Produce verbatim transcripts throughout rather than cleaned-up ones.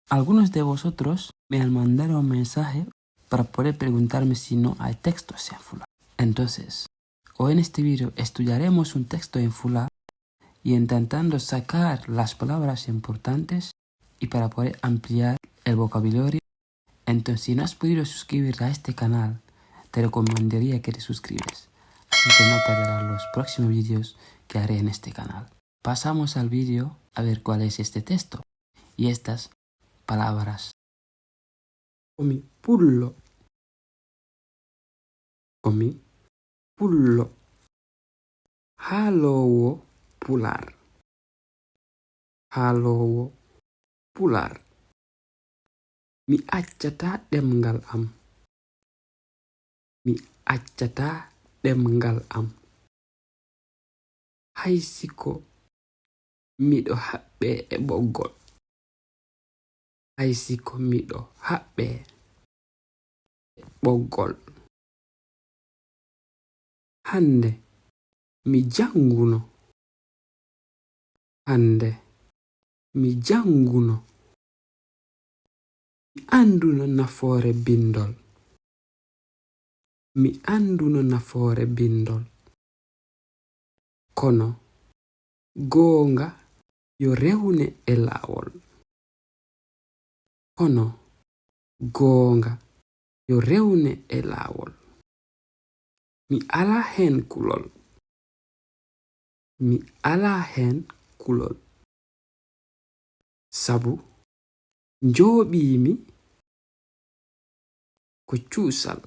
Algunos de vosotros me han mandado un mensaje para poder preguntarme si no hay textos en Fula. Entonces, hoy en este video estudiaremos un texto en Fula y intentando sacar las palabras importantes y para poder ampliar el vocabulario. Entonces, si no has podido suscribirte a este canal, te recomendaría que te suscribes. Así que no perderás los próximos vídeos que haré en este canal. Pasamos al vídeo a ver cuál es este texto y estas palabras. Ko mi pullo. Ko mi pullo. Haaloowo Pulaar. Haaloowo Pulaar. Mi accataa ɗemngal am. Mi accataa ɗemngal am. Hay si ko miɗo haɓɓee e ɓoggol. Hay si ko miɗo haɓɓee e ɓoggol. Hannde mi jannguno. Hannde mi jannguno. Mi annduno nafoore binndol. Mi annduno nafoore binndol. Kono goonga yo rewne e laawol. Kono goonga yo rewne e laawol. Mi alaa heen kulol. Mi alaa heen kulol. Sabu njooɓiimi ko cuusal.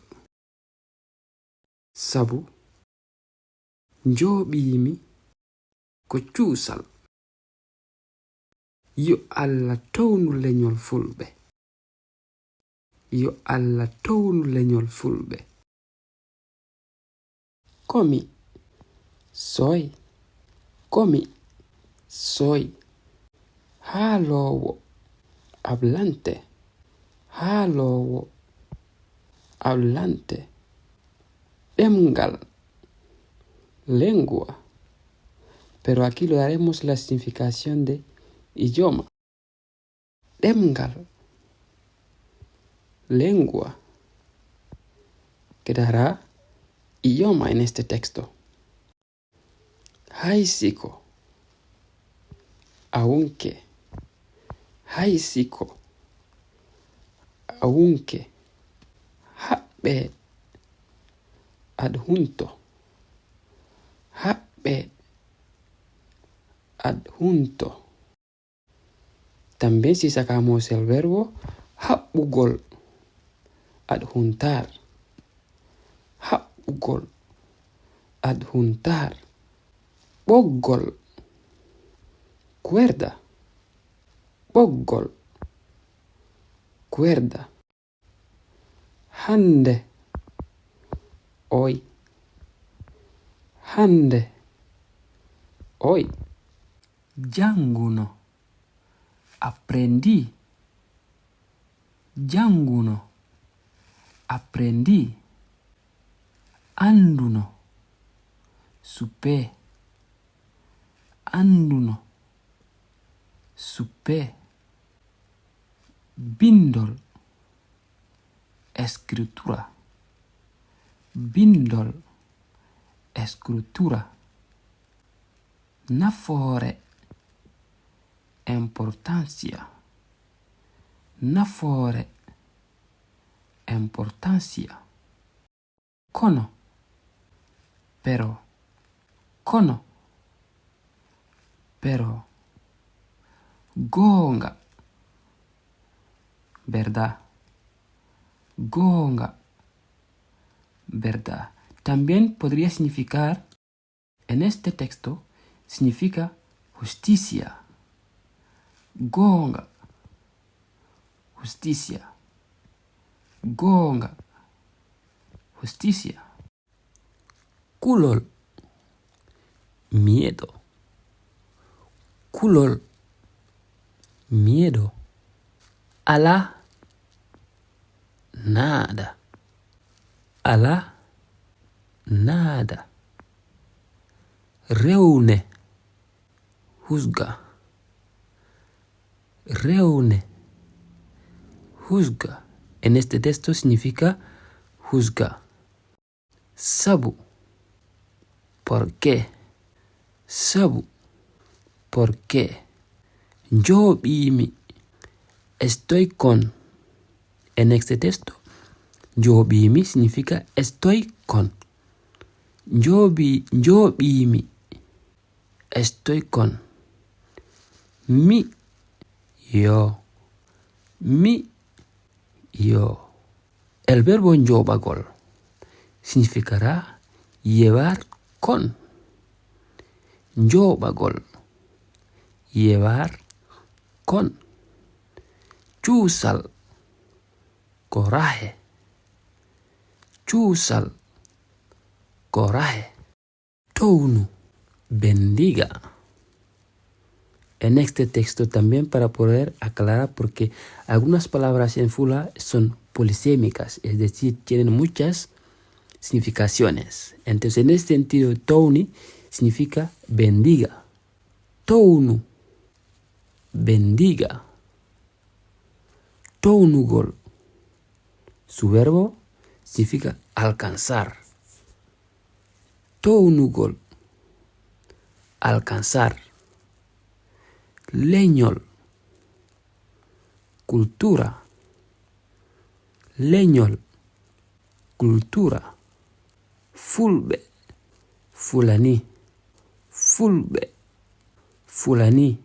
Sabu njooɓiimi ko cuusal. Yo Alla townu leñol Fulɓe. Yo Alla townu leñol Fulɓe. Ko mi soy, ko mi soy. Haaloowo Hablante, haaloowo Hablante. Ɗemngal, lengua. Pero aquí lo haremos la significación de idioma. Ɗemngal, lengua. Quedará idioma en este texto. Hay si ko, aunque. Hay si ko, aunque. Haɓɓee, adjunto. Haɓɓee, adjunto. También si sacamos el verbo haɓɓugol, adjuntar. Haɓɓugol, adjuntar. Ɓoggol, cuerda. Ɓoggol, cuerda. Hannde, oy. Hannde, oy. Jannguno, apprendí. Jannguno, apprendí. Annduno, supe. Annduno, supe. Binndol, escritura. Binndol, escritura. Nafoore, importancia. Nafoore, importancia. Kono, pero. Kono, pero. Goonga, verdad. Goonga, verdad. También podría significar, en este texto, significa justicia. Goonga, justicia. Goonga, justicia. Kulol, miedo. Kulol, miedo. Alaa, nada. Alaa, nada. Rewne, juzga. Rewne, Husga en este texto significa husga. Sabu, porque. Sabu, porque. Njooɓiimi, estoy con. En este texto, njooɓiimi significa estoy con. Njooɓi, njooɓiimi, estoy con. Mi, yo. Mi, yo. El verbo njooɓagol significará llevar con. Njooɓagol, llevar con. Cuusal, coraje. Cuusal, coraje. Townu, bendiga. En este texto también para poder aclarar, porque algunas palabras en fula son polisémicas, es decir, tienen muchas significaciones. Entonces, en este sentido, towni significa bendiga. Townu, bendiga. Townugol, su verbo significa alcanzar. Townugol, alcanzar. Leñol, cultura. Leñol, cultura. Fulɓe, fulani. Fulɓe, fulani.